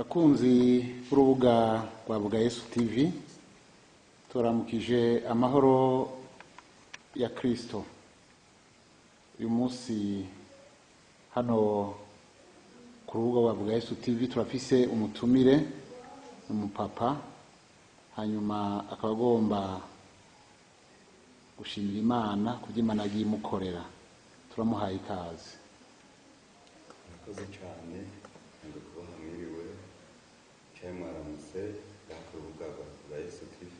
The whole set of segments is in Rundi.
Bakunzi b'urubuga rwa Vuga Yesu TV, turamukije amahoro ya Kristo. Uyu munsi hano ku rubuga rwa Vuga Yesu TV turafise umutumire, umupapa, hanyuma akaba agomba gushimira Imana kubyo Imana yagiye imukorera. Turamuhaye ikaze. Murakoze cyane, ngo kubaha mwiriwe cyangwa mwaramutse ngaha ku rubuga rwa Yesu TV.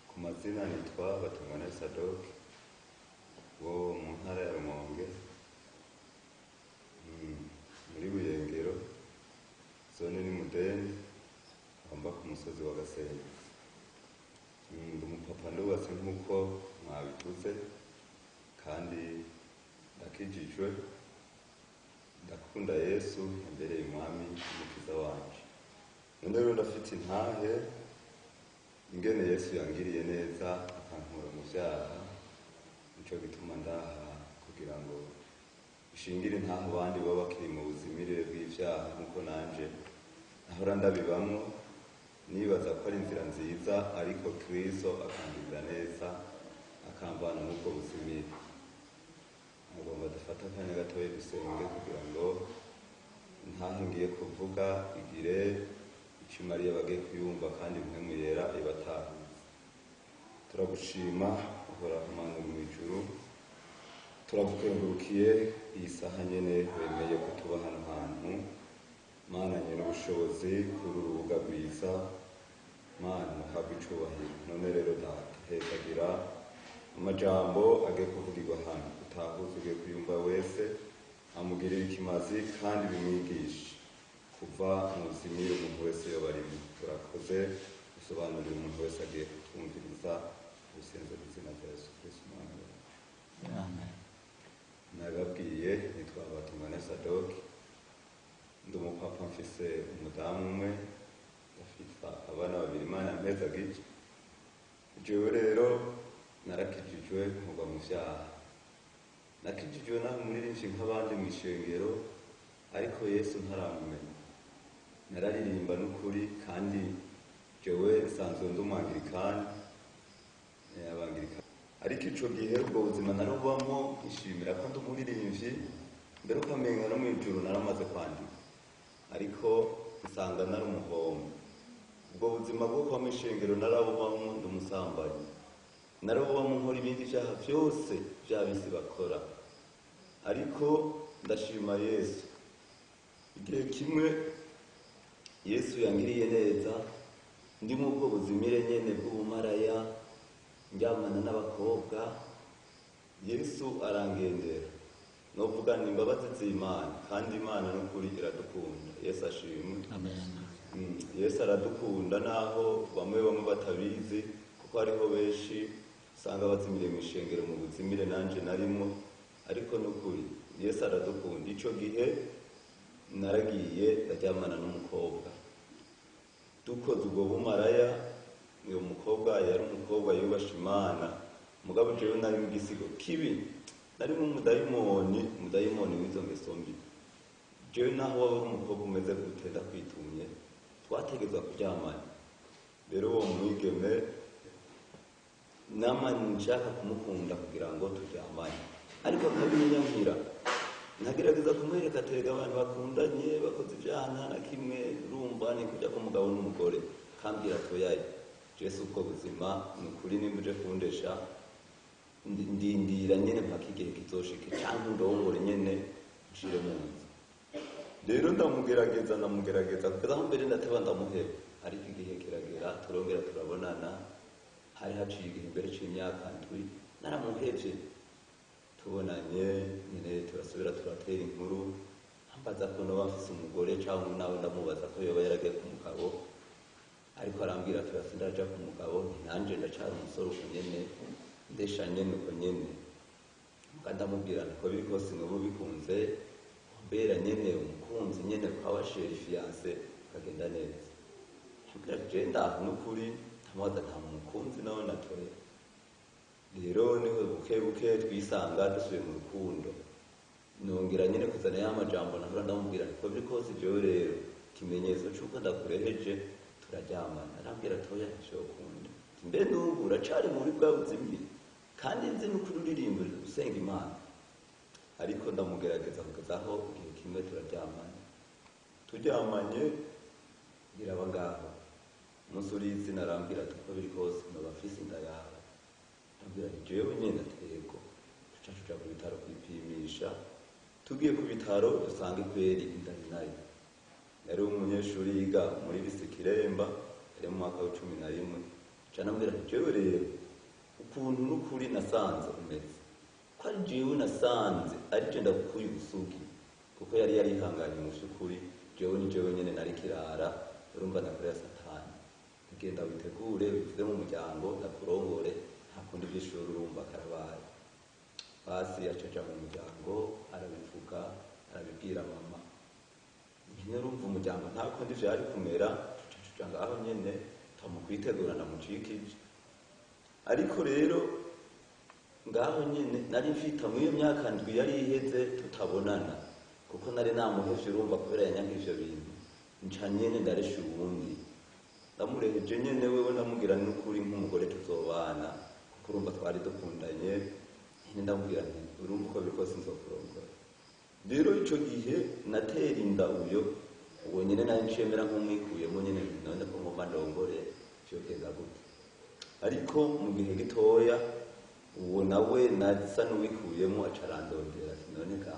Ku mazina nitwa Batungane Sadok wo mu ntara ya Rumonge, muri Buyengero, zone ni Mudende, wamba ku musozi wa Gasenyi. Ndi umupapa, ndubatse nk'uko mwabivuze, kandi ndakijijwe, ndakunda Yesu imbereye umwami n'umukiza wanje. None rero ndafite intahe ingene Yesu yangiriye neza akankura mu vyaha. Nico gituma ndaha kugira ngo nshingire intahe abandi baba bakiri mu buzimire bw'ivyaha, nkuko nanje nahora ndabibamwo, nibaza ko ari inzira nziza, ariko Kristo akangirira neza akamvana muri ubwo buzimire. Agomba dufate akanya gatoya dusenge kugira ngo ntahe ngiye kuvuga igire icyo Mariya bagiye kuyumva, kandi Mpwemu Yera ibatahuze. Turagushima, Uhoraho Mana uri mu ijuru, turagukengurukiye iyi saha nyene wemeye ko tuba hano hantu. Mana nyene ubushobozi, kuri uru rubuga rwiza, Mana uhabwe icubahiro. None rero Data, hezagira amajambo agiye kuvugirwa hano, utahuze ugiye kuyumva wese, amugirire ikimazi kandi bimwigishe kuva mu buzimire umuntu wese yoba arimo. Turakoze, usobanurire umuntu wese agiye kutwumviriza. Usenze mu izina rya Yesu Kristo Umwana wacu. Amen. Nabibabwiye, nitwa Batungane Sadok, ndi umupapa, mfise umudamu umwe, ndafite abana babiri Imana yampezagije. Jewe rero narakijijwe nkuva mu vyaha. Nakijijwe naho muririmbyi nk'abandi mw'ishengero, ariko Yesu ntaramumenya. Nararirimba n'ukuri, kandi jewe nsanzwe ndi umwangirikani, abangirikani. Ariko ico gihe ubwo buzima narubamo, nkishimira ko ndi umuririmbyi, mbere ukamenga no mw'ijuru naramaze kwandika, ariko nsanga nari umuhombo. Ubwo buzima bwo kuba mw'ishengero narabubamo ndi umusambanyi, narabubamo nkora ibindi vyaha vyose vy'abisi bakora. Ariko ndashima Yesu, igihe kimwe Yesu yangiriye neza, ndi mu bwo buzimire nyene bw'ubumaraya, ndyamana n'abakobwa, Yesu arangendera. Novuga ni imbabazi z'Imana, kandi Imana n'ukuri iradukunda. Yesu ashimwe. Amen. Yesu aradukunda naho bamwe bamwe batabizi, kuko hariho benshi usanga bazimiriye mu ishengero mu buzimire, nanje narimo. Ariko n'ukuri Yesu aradukunda. Ico gihe naragiye ndaryamana n'umukobwa, dukoze ubwo bumaraya. Uyo mukobwa yari umukobwa yubasha Imana, mugabo jewe nari mu gisigo kibi, nari mu mudayimoni, umudayimoni w'izo ngeso mbi. Jewe naho waba uri umukobwa umeze gute, ndakwitumye, twategezwa kuryamana. Rero uwo mwigeme nama nshaka kumukunda kugira ngo turyamane, ariko akabinyankira. Nkagerageza kumwereka, terega abantu bakundanye bakoze ibyaha nta na kimwe, urumva ni kujya k'umugabo n'umugore. Kambwira toyaye, Jesu ubwo buzima ni ukuri, nimba uje kundesha ndindira nyene mpaka igihe kizoshike, canke ndongore nyene nshire mu nzu. Rero ndamugerageza, ndamugerageza kugeza aho mbere ndateba ndamuheba. Ariko igihe kiragera turongera turabonana. Hari haciye igihe mbere c'imyaka 7 naramuhevye. Tubonanye nyene turasubira turatera inkuru, ambaza ko noba mfise umugore canke nawe, ndamubaza ko yoba yaragiye ku mugabo, ariko arambwira ati basi ndaja ku mugabo, nti nanje ndacari umusore uko nyene, ndesha nyene uko nyene. Muga ndamubwira nti ko biri kose nubu bikunze mbera nyene umukunzi nyene kwa chéri fiancé kagenda neza. Ambwira ati je ndaho n'ukuri, ndamubaza nta mukunzi nawe natoye. Rero niho buke buke twisanga dusubiye mu rukundo, nongera nyene kuzana ya majambo nahora ndamubwira nti ko biri kose jewe rero Ikimenyetso c'uko ndakureheje turaryamana. Arambwira atoya ntishokunda. Mbe n'ubu uracari muri bwa buzima, kandi nzi n'ukuri uririmba usenga Imana. Ariko ndamugerageza kugeza aho igihe kimwe turaryamana. Turyamanye biraba ngaho. Umunsi urizi narambwira ati uko biri kose noba mfise inda yawe. Ndambwira nti jewe nyene atego. Tuca tuja ku bitaro kwipimisha. Tugiye ku bitaro dusanga ikweri inda ni nayo. Yari umunyeshuri yiga muri lycée Kiremba, yari mu mwaka wa 11. Nca ndamubwira nti jewe rero ukuntu n'ukuri nasanze umeze, ko ari jewe nasanze ari je ndagukuye ubusugi, kuko yari yarihanganye mu vy'ukuri. Jewe ni jewe nyene nari kirara, urumva nakorera Satani. Genda witegure wivuge mu muryango ndakurongore, nta kundi ivy'ishuri urumva karabaye. Basi acaja mu muryango arabivuga, arabibwira mama. Nyine urumva umuryango nta kundi vyari kumera, tuca tuja ngaho nyene tamukwitegura ndamucikije. Ariko rero ngaho nyene nari mfita muri iyo myaka 7 yari iheze tutabonana, kuko nari namuhevye urumva kubera yanyanka ivyo bintu. Nca nyene ndaresha uwundi, ndamureheje nyene wewe, ndamubwira n'ukuri nk'umugore tuzobana, kuko urumva twari dukundanye. Nyene ndamubwira nti urumva uko biri kose nzokurongora. Rero ico gihe natera inda uyo uwo nyene nari ncemera nk'umwikuyemo nyene, none ko ngomba ndongore vyogenda gute? Ariko mu gihe gitoya uwo nawe nasa n'uwikuyemo aca arandondera ati none ka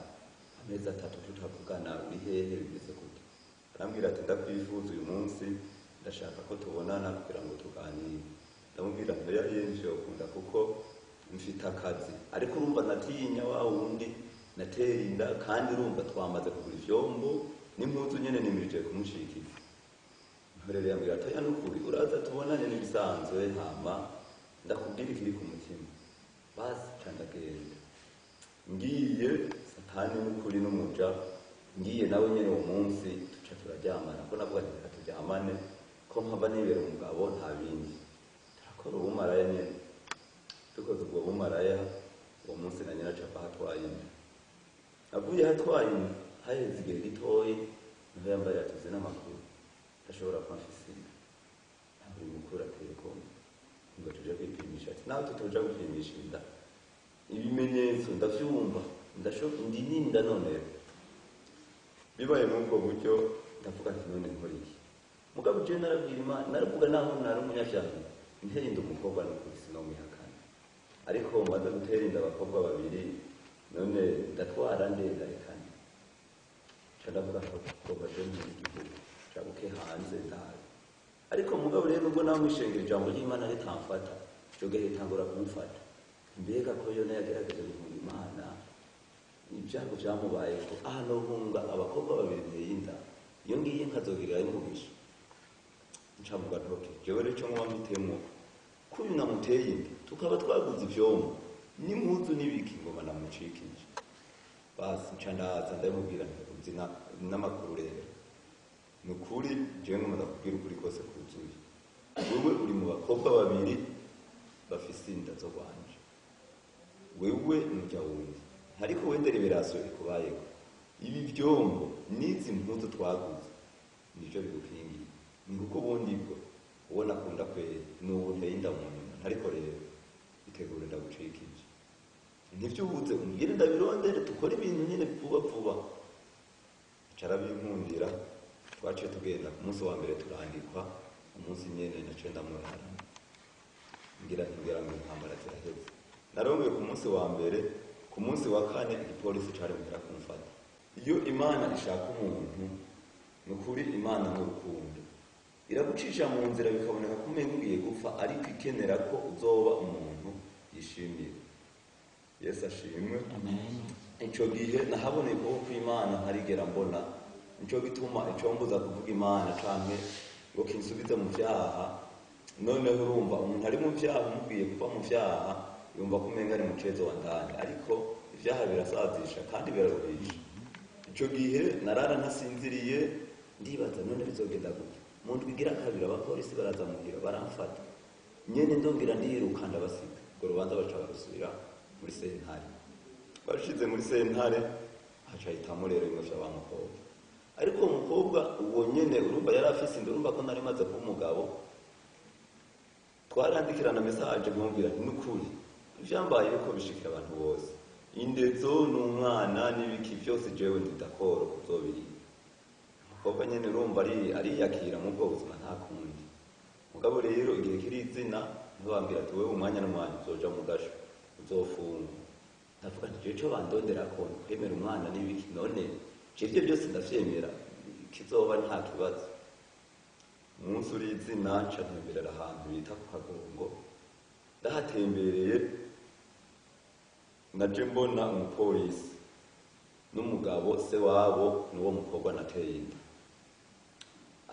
amezi 3 tutavugana uri hehe, bimeze gute? Arambwira ati ndakwifuza uyu munsi, ndashaka ko tubonana kugira ngo tuganire. Ndamubwira nti oya ntivyokunda kuko mfite akazi. Ariko urumva natinya wa wundi natera inda, kandi urumva twamaze kugura ivyombo n'impuzu nyene nimirije kumushikiriza. Rero yambwira ati oya nukuri uraza tubonane n'ibisanzwe, hama ndakubwira ikiri ku mutima. Basi nca ndagenda. Ngiye Satani n'ukuri n'umuja, ngiye nawe nyene uwo munsi tuca turaryamana, ko navuga nti reka turyamane ko mpava nibera umugabo nta bindi. Turakora ubumaraya nyene. Dukoze ubwo bumaraya uwo munsi na nyina aca ava ahatwaye inda. Avuye ahatwaye inda haheze igihe gitoyi niho yambaye atuzi n'amakuru ndashobora kuba mfise inda. Ntabwo uyu mukuru ateye igomwe ngo tuje kwipimisha, ati nawe tutoja gupimisha inda, ibimenyetso ndavyumva, ndi n'inda none. Bibaye muri ubwo buryo ndavuga nti none nkora iki? Mugabo jewe narabwira Imana, naravuga naho nari umunyavyaha, ntera inda umukobwa n'ukuri sinomwihakana. Ariko maze gutera inda abakobwa babiri, none ndatwara nde ndarekane? Nca ndavuga ngo ngomba je mu gihugu, nca buke hanze ndabe. Ariko mugabo rero nubwo namwishengera ijambo ry'Imana ritamfata, ico gihe ritangura kumfata. Mbega ko Yona yagerageje guhunga Imana, ibyago vyamubayeko, aha nohunga abakobwa babiri nteye inda, iyo ngiye nkazogirirayo umugisha. Nca mvuga nti okay, jewe rero ico nkoba mpitemwo, ko uyu namuteye inda, tukaba twaguze ivyombo n'impuzu n'ibiki, ngoma namucikije. Basi nca ndaza ndabimubwira nti uzi n'amakuru rero ni ukuri, jewe ngoma ndakubwira ukuri kose kuzuye. Wewe uri mu bakobwa babiri bafise inda zo kwanje, wewe nujya wundi, ariko wende revelation ikubayeko, ibi vyombo n'izi mpuzu twaguze nivyo bigukingiye. Ni kuko ubundi bwo uwo nakunda kweri ni ubu nteye inda mu nyuma, ariko rero itegure ndagucikije. Ntivyubuze umbwire ndabirondere dukore ibintu nyene vuba vuba. Aca arabinkundira, twaciye tugenda ku munsi wa mbere turandikwa, umunsi nyene naciye ndamurara. Ngira nti ngira ngo intambara ziraheze. Narongoye ku munsi wa mbere, ku munsi wa kane igipolisi cari muhira kumfata. Iyo Imana ishaka umuntu, ni ukuri Imana n'urukundo iragucisha mu nzira bikaboneka ko umenga ugiye gupfa, ariko ikenera ko uzoba umuntu yishimira. Yesu ashimwe. Amen. Ico gihe nahaboneye ukuboko kw'Imana ntarigera mbona. Nico gituma icombuza kuvuga Imana canke ngo kinsubize mu vyaha. Noneho urumva umuntu ari mu vyaha umubwiye kuva mu vyaha yumva ko umenga ari mucezo wa ndani, ariko ivyaha birasazisha kandi biraruhisha. Ico gihe narara ntasinziriye, ndibaza none bizogenda gute? Mu ndwi igira kabiri abapolisi baraza muhira baramfata, nyene ndongera ndiruka ndabasiga. Urwo rubanza baca barusubira muri sentare, barushize muri sentare haca hitamwo rero bimwe vya wa mukobwa. Ariko uwo mukobwa uwo Nyene urumva yari afise inda, urumva ko nari maze kuba umugabo. Twarandikirana message, nkamubwira nti: "Nukuri ivyambaye yuko bishikira abantu bose, indezo n'umwana n'ibiki vyose, jewe ndi d'accord kuzobiriya." Umukobwa nyene urumva ari ariyakira mu bwo buzima, nta kundi. Mugabo rero igihe kiri izina ntibambwira ati: "Wewe umwanya n'umwanya uzoja mu gasho, uzofungwa." Ndavuga nti: "Jewe ico bandondera ko kwemera umwana n'ibiki, none je ivyo byose ndavyemera, kizoba nta kibazo." Umunsi uri izina nca ntemberera ahantu bita ku Kagongo. Ndahatembereye, naje mbona umupolisi n'umugabo, se wabo n'uwo mukobwa nateye inda,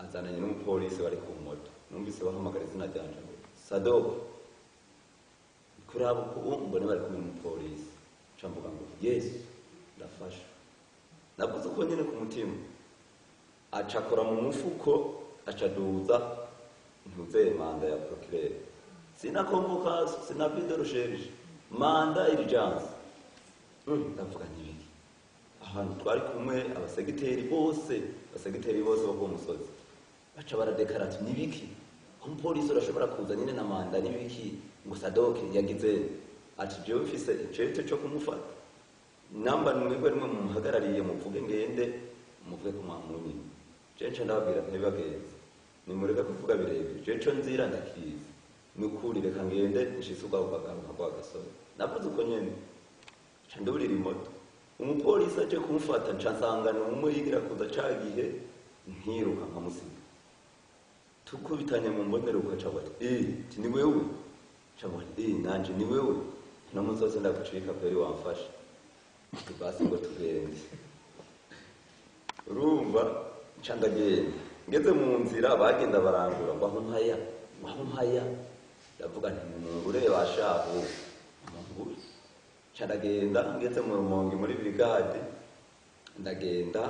azananye n'umupolisi bari ku moto. Numvise bahamagara izina ryanje ngo: "Sadoko." Kuraba uku mbone bari kumwe n'umupolisi, nca mvuga ngo: "Yesu, ndafasha." Navuze uko nyene ku mutima. Aca akora mu mufuko, aca aduza ntuzeye mandat ya procureur, sina convocation, sina avis de recherche, mandat urgence. Ndavuga n'ibiki? Ahantu twari kumwe abasegiteri bose bo ku musozi baca baradekara ati: "Nibiki? Umupolisi urashobora kuza nyine na mandat, nibiki?" Ngo Sadoke yagize ati: "Jewe mfise icete co kumufata, namba mwebwe rimwe mumuhagarariye, muvuge ngende, muvuge ko mwamunye." Je nca ndababwira ntibibagenze, nimureke kuvuga birebire, je co nzira ndakizi, nukuri reka ngende nshise ubwabo bagaruka kwa gasore. Navuze uko nyene, nca ndurira imoto. Umupolisi aje kumufata, nca nsanga ni umwe yigira kuza ca gihe, nkiruka nkamusiga. Tukubitanye mu mbonero, ukaca ati: "Eh, ti ni wewe?" Nca mvuga nti: "Eh, nanje ni wewe, no munsi wose ndagucika kweri, wamfashe." Basi ngo tugende. Urumva nca ndagenda. Ngeze mu nzira bagenda barangura ngo: "Aho mpaya, ngo aho mpaya." Ndavuga nti: "Nimungure bashahu, mungure." Nca ndagenda. Ngeze mu Rumonge muri brigade, ndagenda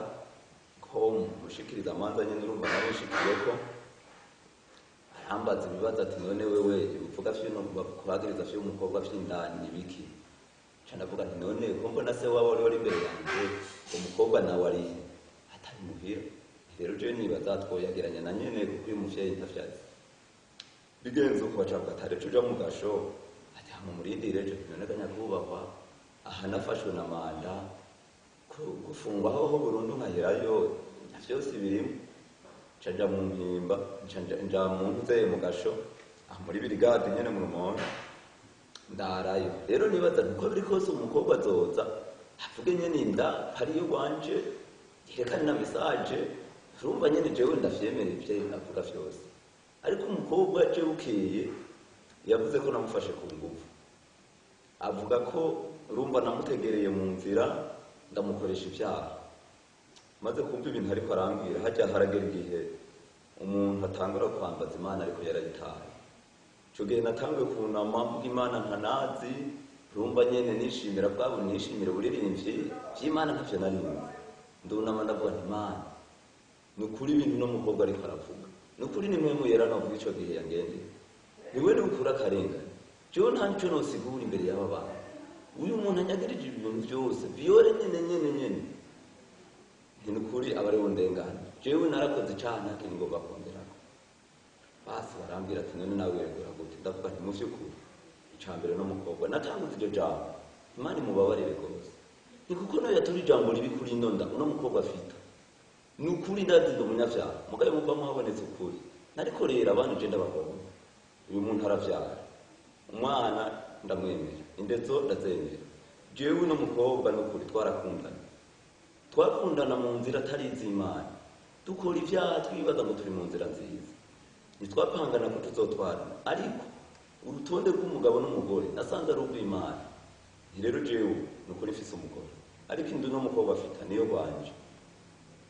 ko mushikiriza amanza nyene. Urumva nawe nshikiyeko, arambaza ibibazo ati: "None wewe uvuga vyino kubagiriza vy'umukobwa vy'indani nibiki?" Nca ndavuga nti: "None ko mbona se wabo wari imbere yanje, umukobwa nawe arihe?" Atari muhira. Rero jewe nibaza twoyageranya na nyene, kuko uyu muvyeyi ntavyazi. Bigenze uko, bacavuga ati: "Areco uja mu gasho." Ati: "Hama murindire ejo." None ga nyakubahwa, aha nafashwe na mandat, gufungwa hoho burundu nkaherayo, vyose birimo. Nca nja mu Mpimba, nca nja mu nzeye mu gasho aho muri brigade nyene mu Rumonge, ndarayo. Rero nibaza nti uko biri kose umukobwa azoza avuge nyene inda hariyo wanje, yerekane na message. Urumva nyene jewe ndavyemera ivyo avuga vyose. Ariko umukobwa je bukeye yavuze ko namufashe ku nguvu. Avuga ko urumva namutegereye mu nzira, ndamukoresha ibyaha. Maze kumva ibintu ariko arambwira, hajya haragera igihe umuntu atangura kwambaza Imana ariko yarayitaye. Ico gihe natanguye kunama mvuga Imana ntanazi. Urumva nyene nishimira bwabo, nishimira uburirimbyi vy'Imana, ntavyo narinzi. Ndunama ndavuga nti: "Imana, ni ukuri ibintu uno mukobwa ariko aravuga, ni ukuri ni mwe muyera." Navuga ico gihe yangendeye niwe ni ukuri akarengane. Jewe nta nico nosigura imbere y'aba bantu. Uyu muntu anyagirije ibintu vyose, viol nyene nyene nyene, nti ni ukuri aba ariwo ndengane. Jewe narakoze icaha, nta kintu ngomba kongerako. Basi barambwira ati: "None nawe wiregura gute?" Ndavuga nti: "Mu vy'ukuri, ica mbere no mukobwa natanguze iryo jambo, Imana imubabarire rwose, ni kuko nayo yatura ijambo ribi kuri ino nda uno mukobwa afite. Ni ukuri ndazinda umunyavyaha, mugabe muvamo habonetse ukuri. Nariko rero abantu je ndabagomba, uyu muntu aravyara umwana, ndamwemera, indezo ndazemera. Jewe uno mukobwa nukuri twarakundana, twakundana mu nzira atari iz'Imana, dukora ibyaha twibaza ngo turi mu nzira nziza. Ntitwapangana ko tuzotwarana, ariko urutonde rw'umugabo n'umugore nasanze ari urw'Imana. Nti rero jewe nukuri mfise umugore, ariko indu n'umukobwa afita niyo rwanje,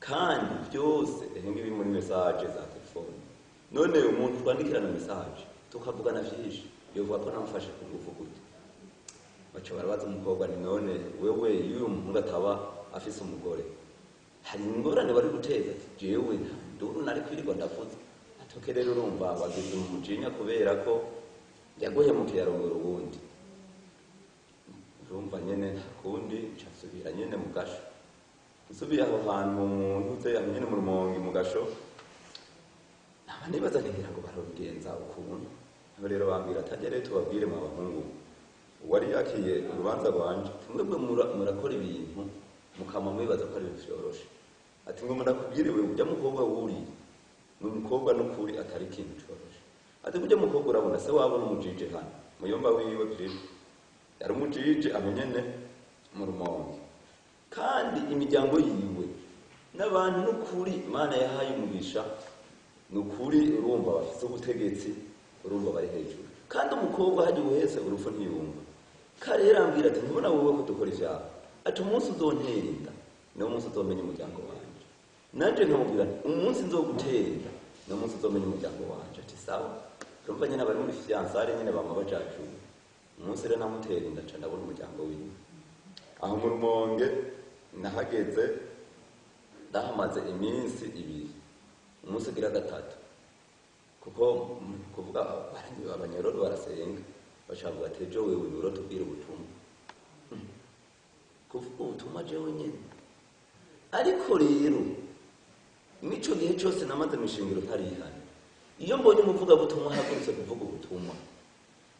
kandi byose ehe ngibi muri message za telefone. None umuntu twandikirana message tukavugana vyinshi yovuga ko namufashe ku nguvu gute?" Baca barabaza umukobwa ni: "None wewe iyo uyu muhungu ataba afise umugore, hari ingorane wari guteza?" Ati: "Jewe nta nduru nari kwirirwa ndavuze." Atoke rero urumva wagize umujinya kubera ko yaguhemukiye arongora uwundi. Urumva nyene nta kundi, nca nsubira nyene mu gasho. Nsubiye aho hantu mu ntuze aho nyene mu Rumonge mu gasho. Nkaba nibaza ngira ngo barabigenza ukuntu. Niho rero bambwira atajya rero tubabwire mu bahungu uwari yakiye urubanza rwanje, mwebwe murakora ibintu mukama mwibaza ko ari ibintu vyoroshe. Ati ngo ndakubwire wewe ujya mukobwa wuriye ni umukobwa n'ukuri atari ikintu coroshe. Ati ujya mukobwa urabona se wabo n'umujije hano muyomba wiwe Philippe yari umujije aho nyene mu Rumonge, kandi imiryango yiwe n'abantu n'ukuri Imana yahaye umugisha n'ukuri, urumva bafise ubutegetsi, urumva bari hejuru. Kandi umukobwa hajya uhese urupfu ntiyumva. Kare yarambwira ati ntubona wowe ko dukora ivyaha, ati umunsi uzontera inda niwo munsi uzomenya umuryango wanje. Nanje nkamubwira nti umunsi nzogutera inda niwo munsi uzomenya umuryango wanje. Ati sawa. Urumva nyene bari muri fiançailles nyene bama bajajuye. Umunsi rero namutera inda nca ndabona umuryango wiwe. Aho mu Rumonge nahageze ndahamaze iminsi ibiri, umunsi ugira gatatu, kuko kuvuga abanyororo barasenga bacavuga ati ejo wewe nuro tubwire ubutumwa, kuvuga ubutumwa jewe nyene. Ariko rero mico gihe cyose namaze mishingiro ntarihana, iyo mbonye umuvugabutumwa ahagurutse kuvuga ubutumwa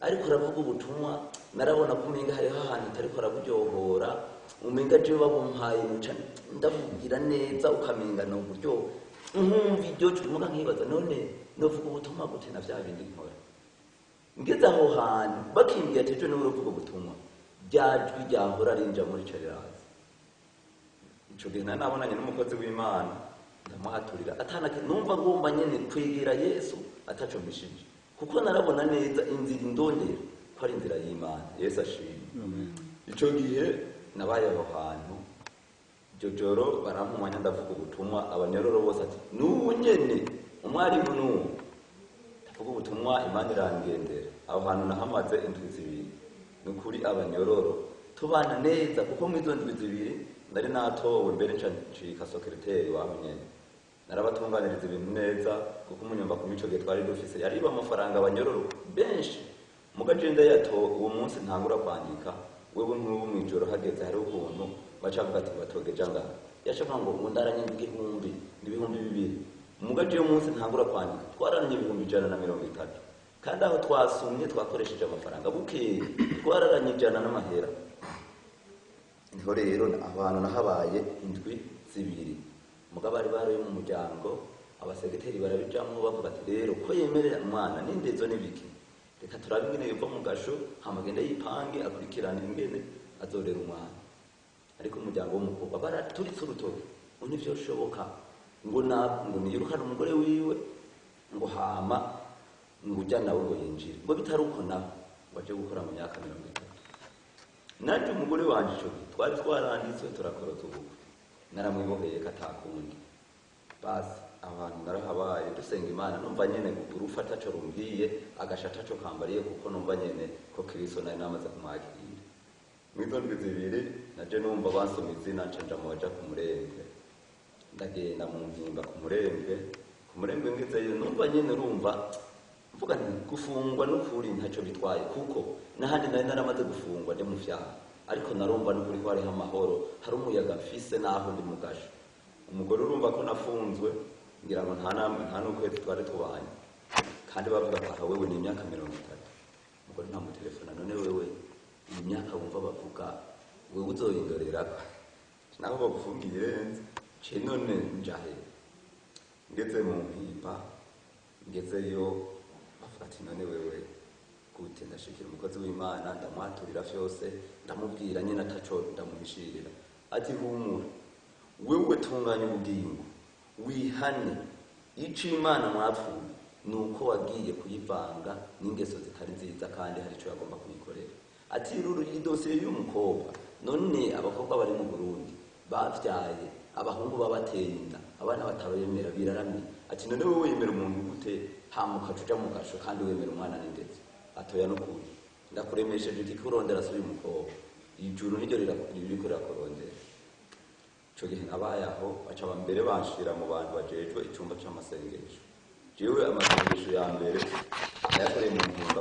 ariko aravuga ubutumwa, narabona ko umenga hariho ahantu atariko araburyohora, umenga jewe babumpaye nuca ndavugira neza ukamenga ni uburyo nkumva iryo jwi, muga nkibaza none novuga ubutumwa gute na vya bindi nkora. Ngeze aho hantu bakimbwira ati ejo niwe uravuga ubutumwa, rya jwi ryahora rinja muri ico riraza. Ico gihe nari nabonanye n'umukozi w'Imana ndamuhaturira atanake, numva ngomba nyene kwegera Yesu ataco mbishije, kuko narabona neza inzira indondera ko ari inzira y'Imana. Yesu ashimwe. Ico gihe nabaye aho hantu iryo joro barampa umwanya ndavuga ubutumwa, abanyororo bose ati n'ubu nyene umwarimu n'ubu ndavuga ubutumwa, Imana irangendera. Aho hantu nahamaze indwi zibiri, ni ukuri abanyororo tubana neza, kuko mu izo ndwi zibiri nari natowe mbere nca ncika secrétaire waho nyene. Narabatunganiriza ibintu neza, kuko umunyumva ku mico gihe twari dufise yariba amafaranga abanyororo benshi. Muga je ndayato uwo munsi ntangura kwandika, wewe nk'ubu mw'ijoro hageze hariho ukuntu baca bavuga ati batogeja ngaha, yaca avuga ngo ndaranye igihumbi n'ibihumbi bibiri. Muga je uwo munsi ntangura kwandika twararanye 130,000, kandi aho twasumye twakoresheje amafaranga bukeye twararanye 100 n'amahera. Niho rero abantu nahabaye indwi zibiri, muga bari baroye mu muryango abasegeteri barabijamwo bavuga ati rero ko yemerera umwana n'indezo n'ibiki, reka turabe ingene yova mu gasho hama agende yipange akurikirane ingene azorera umwana. Ariko umuryango w'umukobwa baraturitse urutoki ngo ntivyoshoboka, ngo ngo niyirukane umugore wiwe, ngo hama ngo ujya nawe ngo yinjire, ngo bitari uko nawe ngo aje gukora mu myaka 30. Nanje umugore wanje ico gihe twari twaranditswe turakoroza ubukwe, naramwiboheye ko atakundi. Basi abantu narahabaye dusenga Imana, numva nyene urufu ataco rumbwiye, agasha ataco kambariye, kuko numva nyene ko Kristo nari namaze kumwakira. Mwizo ndwi zibiri naje numva bansoma izina nca nja mu baja ku Murembwe, ndagenda mu mpimba ku Murembwe. Ku Murembwe ngezeyo numva nyene urumva mvuga nti gufungwa n'ukuri ntacyo bitwaye, kuko n'ahandi nari naramaze gufungwa ndi mu vyaha, ariko narumva n'ukuri ko hariho amahoro, hari umuyaga mfise naho ndi mu gasho. Umugore urumva ko nafunzwe ngira ngo nta n'ukwezi twari tubanye, kandi bavuga ati aha wewe ni imyaka 30. Umugore ntamutelefona, none wewe iyi myaka wumva bavuga wewe uzoyindorerako naho bagufungiye irenze ce none njahe. Ngeze mu mpimba ngezeyo bavuga ati none wewe gute, ndashikira umukozi w'Imana ndamwaturira vyose, ndamubwira nyene ataco ndamuhishirira. Ati humura wewe tunganya ubugingo wihane, ico Imana mwapfuye nuko wagiye kuyivanga n'ingeso zitari nziza kandi hari ico yagomba kuyikorera. Ati ruru idosiye y'umukobwa, none abakobwa bari mu Burundi bavyaye abahungu babateye inda abana batabemera biraramye. Ati none wewe wemera umuntu gute hama ukaca uja mu gasho kandi wemera umwana n'indezi? Atoya n'ukuri ndakuremesheje ikikurondera si uyu mukobwa, ijuru niryo ririko rirakurondera. Ico gihe nabaye aho baca mbere banshira mu bantu bajejwe icumba c'amasengesho. Jewe amasengesho ya mbere nayakoreye mu mpimba.